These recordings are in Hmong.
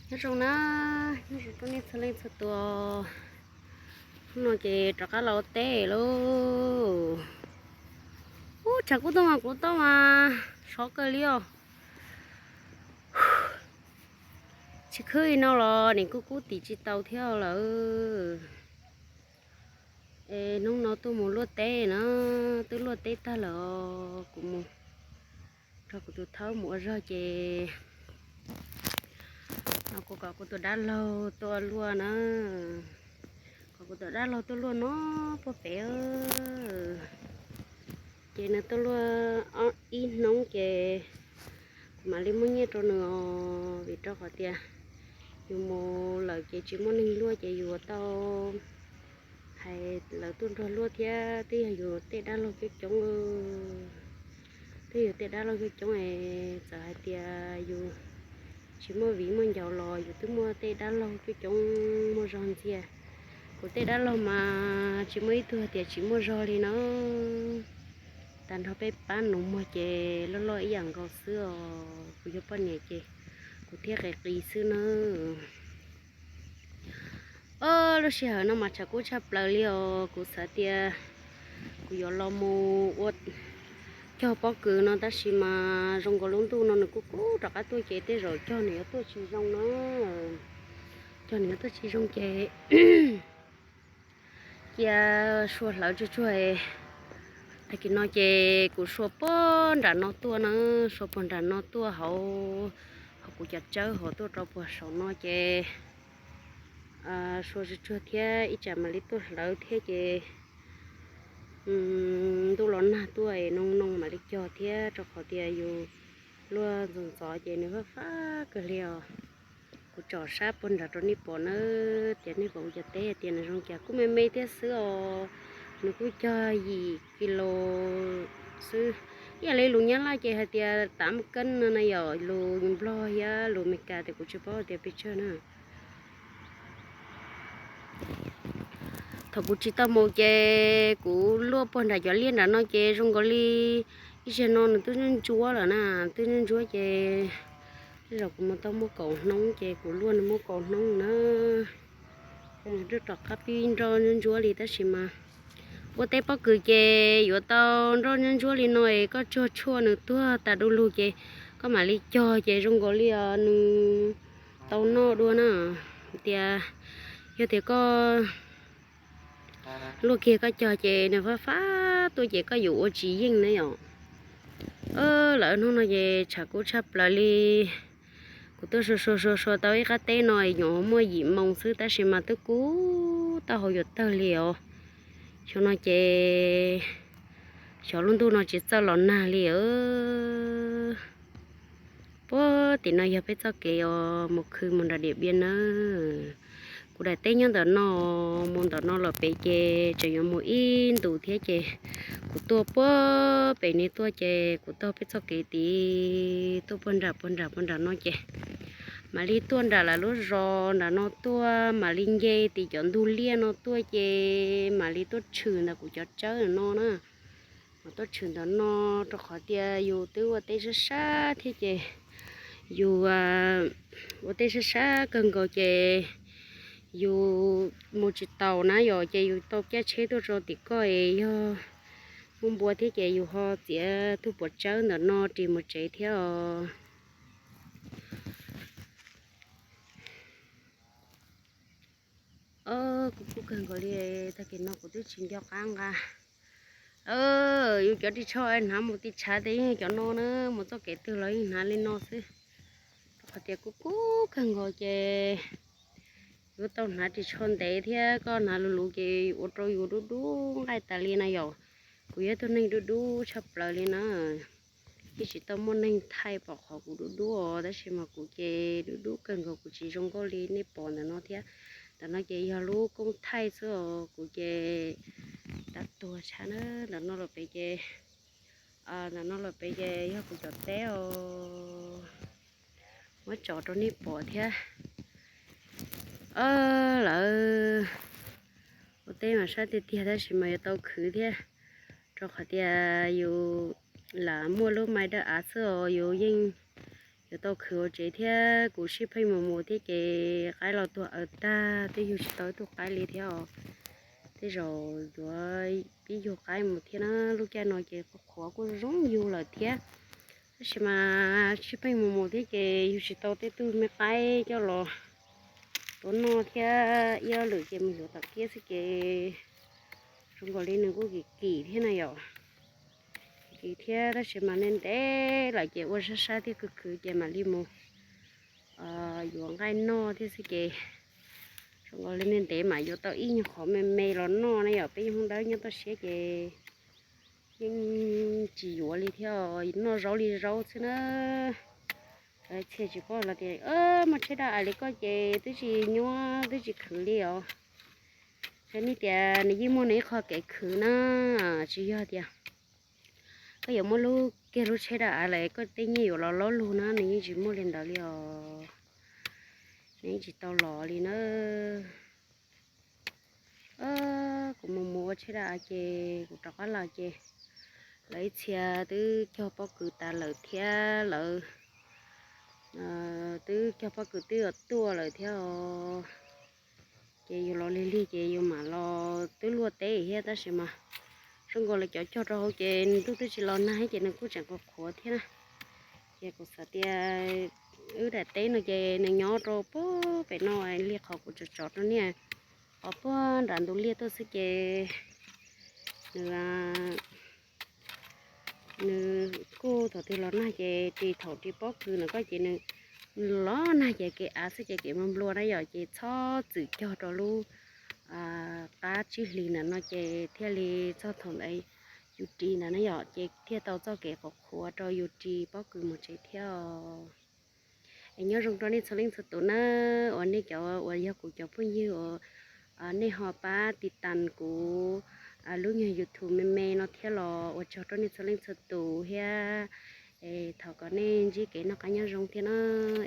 Nyob zoo na, nyob zoo rau nej txhua leej txhua tus. Hnub no ces rov qab los ua teb lauj. Ub, tshav kub tuaj mas kuv tau mas sov kawg li os. Tsis khwb li no los nim kub kub tim tsis tau thiab lawm. Es hnub no tuaj mus luaj teb na, twb luaj teb tag lawm os. Kuv mus nrog kuv tus thaub mus ua zog ces no kuv kom kuv tus dab laug tuaj luaj na, kom kuv tus dab laug tuaj luaj no puag pem. Ces nws tuaj luaj ib hnub ces kuv mam li muab nyiaj rau nws os, vim rau qhov tias yus mus lawm ces tsis muaj neeg luaj ces yus tau hais lawv tuaj nrog luaj thiab. Twb yog yus tej dab laug coob coob, twb yog tej dab laug coob coob es txawm hais tias yus tsis muaj viv muaj ncaus los yus twb muaj tej dab laug coob coob muaj zog ntxiag. Kuv tej dab laug mas tsis muaj ib tug hais tias tsis muaj zog li na. Tag nrho peb pab nus muag ces loj loj ib yam nkaus xwb os. Kuv yog poj niam ces kuv thiaj qis qis xwb na. Ob, lub sij hawm no mas tshav kub tshaj plaws li os. Kuv xav tias kuv yuav los mus ua cog pob kws no tab sis mas zoo nkaus lub ntuj no nws kuj kub rov qab tuaj ces tej zaum cog nws yuav tuaj tsis zoo na. Cog nws yuav tuaj tsis zoo ces cia sua hlawv tsuag tsuag. Tag kis no ces kuv sua puag nram no tuaj na, sua puag nram no tuaj hauv, hauv kuv cov tsawb hauv tuaj rau puag saum no ces sua tsuag tsuag thiab ib tsam mam li tuaj hlawv thiab ces ntuj los nag tuaj es noo noo mam li cog thiab rau qhov tias yus luaj ntxov ntxov ces nws fab fab kawg li os. Kuv tsom sab puag nram rau nej pom na, tias nej pom kuv cov teb tias nws zoo cas, kuj me me thiab xwb os. Nws kuj cog yim kis lus xwb, ib yam li lus Nyab Laj ces hais tias tám cân no na yom, lus Nplog thiab lus Amelikas tias kuv tsis paub tias pes tsawg na. Thaum kuv tsis tau mus ces kuv luaj puag nram cov liaj nram no ces zoo nkaus li ib zaug no nws twb ntsuab ntsuab lawm na, twb ntsuab ntsuab ces tej zaum kuv mus tau muaj kaum hnub ces kuv luaj nws muaj kaum hnub na. Nws twb rov qab pib nroj ntsuab ntsuab li tab sis mas ua teb pob kws ces yuav tau nroj ntsuab ntsuab li no es koj tsuag tshuaj nws tuag tas du lug ces koj mam li cog ces zoo nkaus li nws tau noj dua na. Tias yog tias koj luaj kiag koj cog ces nws fab fab tuaj ces koj yuav ua tsis yeej na yom. Lawv hnub no ces tshav kub tshaj plaws li. Kuv tuaj sua sua sua sua tau ib qab teb no nyuam muaj yim moos xwb tab sis mas twb kub taub hau yuav tawg li os. Xyoo no ces xyov lub ntuj no tsis txawj los nag li. Puag tim no yog peb txoj kev os mus khw mus nram Diam Npiam nawb. Kuv daim teb nyob ntawm no, mus ntawm no los pem ces tseem yuav mus ib ntus thiab ces kuv tuaj puag pem ni tuaj ces kuv taug peb txoj kev tid tuaj puag nram puag nram puag nram no ces mam li tuaj nram lawv lub zos nram no tuaj mam li nce tim cov ntug liaj no tuaj ces mam li tuaj tshwm ntawm kuv cov tsawb no na. Mas tuaj tshwm ntawm no rau qhov tias yus twb ua teb sab sab thiab ces yus ua teb sab sab kawg nkaus ces yus mus tsis taus na yom ces yus tau caij tsheb tuaj rau tim ko es yog muaj npua thiab ces yus ho txiav tug puas tsawb ntawm no ris mus tsev thiab os. Kuv kub kawg nkaus li, tag kis no kuv twb tsis nco qab nqa. Yus cov ris tsho hnav mus tim tshav tias yeej cov no na, mus txoj kev twg los yeej hnav li no xwb. Rau qhov tias kub kub kawg nkaus ces yuav tau hnav ris tsho ntev thiab koj hnav luv luv ces ua rau yus dub dub nqaij tas li na yom. Kuv yog ib tug neeg dub dub tshaj plaws li na. Yeej tsis tau muaj neeg thaij pom qhov kuv dub dub os, tab sis mas kuv ces dub dub kawg nkaus, kuv tsis zoo nkauj li nej pom ntawm no thiab. Ntawm no ces yog lub koob thaij xwb os, kuv ces tag tuag tshaj na. Ntawm no los pem ces, ntawm no los pem ces yog kuv cov teb os. Muab tso rau nej pom thiab. Lawv ua teb mas sab tiag tiag tab sis mas yuav tau khwv thiab, rau qhov tias yus lam muaj lub mais dawb av xwb os, yus yeej Tau khwv ua tsev thiab kuv sib pheej mus mus thiab ces qaib los tuag aws tag, twb yug tsis tau ib tug qaib li thiab os. Tej zaum yuav pib yug qaib mus thiab na, lub caij no ces qhuav kuj zoo yug lawm thiab. Tab sis mas sib pheej mus mus thiab ces yug tsis tau tej tug me qaib coj los tuav noj thiab, ib ob lwm ces mus yuav tom kiab xwb ces zoo nkaus li nws kuj kim kim thiab na yom. Kim thiab tab sis mas ntev ntev lawm ces ua sab sab thiab khwv khwv ces mam li mus yuav nqaij noj thiab xwb ces zoo nkaus li ntev ntev mam yuav tau ib nyuag qhov me me los noj na yom. Peb yog Hmoob Dawb nyob toj siab ces yeej tsis yuav li thiab, noj zaub li zaub xwb na. Txhia tsis paub los tias muaj tsheb daj ais li koj ces twb tsis nyuaj twb tsis khwv li os. Hais nej tias nws yeej muaj nws ib qho kev khwv na, tsis yog tias koj yuav muaj lub kiag lub tsheb daj ais lawm koj tej nyiaj yuav los laub lug na, nws yeej tsis muaj li ntawd li os. Nws yeej tsis tau los li na. Kuv mus mus ua tsheb daj ais ces kuv rov qab los ces lawv ib txhia twb cog pob kws tas lawm thiab lawv twb cog pob kws twb yuav tuaj lawm thiab os. Ces yus los lig lig ces yus mam los twb luaj teb thiab tab sis mas zoo nkaus li cov cog rau hauv ces nws twb twb tsis los nag ces nws kuj tseem qhuav qhuav thiab na. Ces kuv xav tias wb daim teb no ces nws nyob rau puag pem no, liaj qhov kuv tso tso rau niaj qhov puag nram ntug liaj tuaj xwb ces nws nws kuj thaum twg los nag ces ris thaum ris pob kws no koj ces nws los nag ces kev av xwb ces kev nplua nplua na yom, ces txhob txwm cog rau lub qab tsib hlis ntawm no ces thiaj li txog thaum ntawd yus ris ntawd na yom, ces thiaj tau txoj kev qhuav qhuav rau yus ris pob kws mus tsev thiab os. Es nyob zoo rau nej txhua leej txhua tus na, uas nej cov uas yog kuv cov phooj ywg uas nej ho pab tiv tas kuv lub nyuag YouTube me me no thiab los ua tsaug rau nej txhua leej txhua tus thiab. Es thov kom nej ntsib kev noj qab nyob zoo thiab na.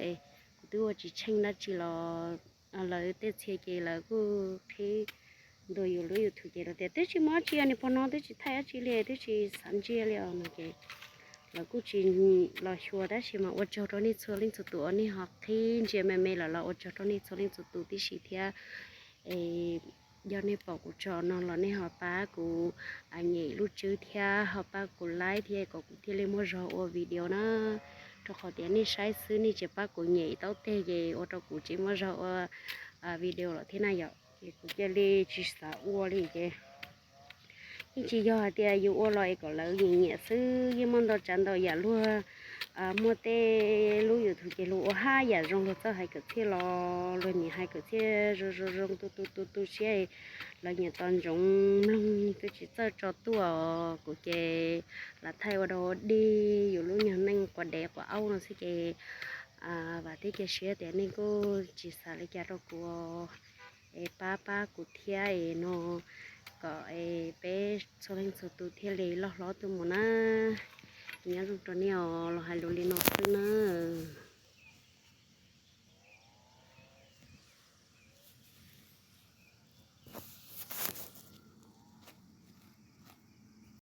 Es kuv twb ua tsis tsheej dab tsi los lawv tej txhia ces lawv kuj qhib ntua yus lub YouTube ces lawv tias twb tsis muaj dab tsi, niag pog no twb tsis thaij dab tsi li, twb tsis xav ntsia li os no ces lawv kuj tsis los xyuas tab sis mas ua tsaug rau nej txhua leej txhua tus uas nej ho qhib ntsia me me lawm los ua tsaug rau nej txhua leej txhua tus tib si thiab. Es yog nej pom kuv tso no los nej ho pab kuv nyem lub tswb thiab ho pab kuv like thiab kom kuv thiaj li muaj zog ua video na. Rau qhov tias nej saib xwb nej tsis pab kuv nyem taub teg ces ua rau kuv tsis muaj zog ua video lawm thiab na yom. Ces kuv cia li tsis xav ua li ces yeej tsis yog hais tias yus ua los es kom lawv nyiam nyiam xwb, yeej muaj ntau tsav ntau yam luag muaj tej lub YouTube ces luag ua haj yam zoo, luag txawj hais kwv txhiaj los luag nyiam hais kwv txhiaj zoo zoo zoo tu tu tu tu siab, lawv nyiam tos ntsoov mloog twb tsis txawj tso tuaj. Kuv ces lam thaij ua dog ua dig yus lub nyuag neej quav dev quav aub no xwb ces vam thiab cia siab tias nej kuj tsis xav li cas rau kuv es pab pab kuv thiab es no kom es peb txhua leej txhua tus thiaj li loj hlob tuaj mus na. Nyob zoo rau nej os, los hais lus li no xwb na.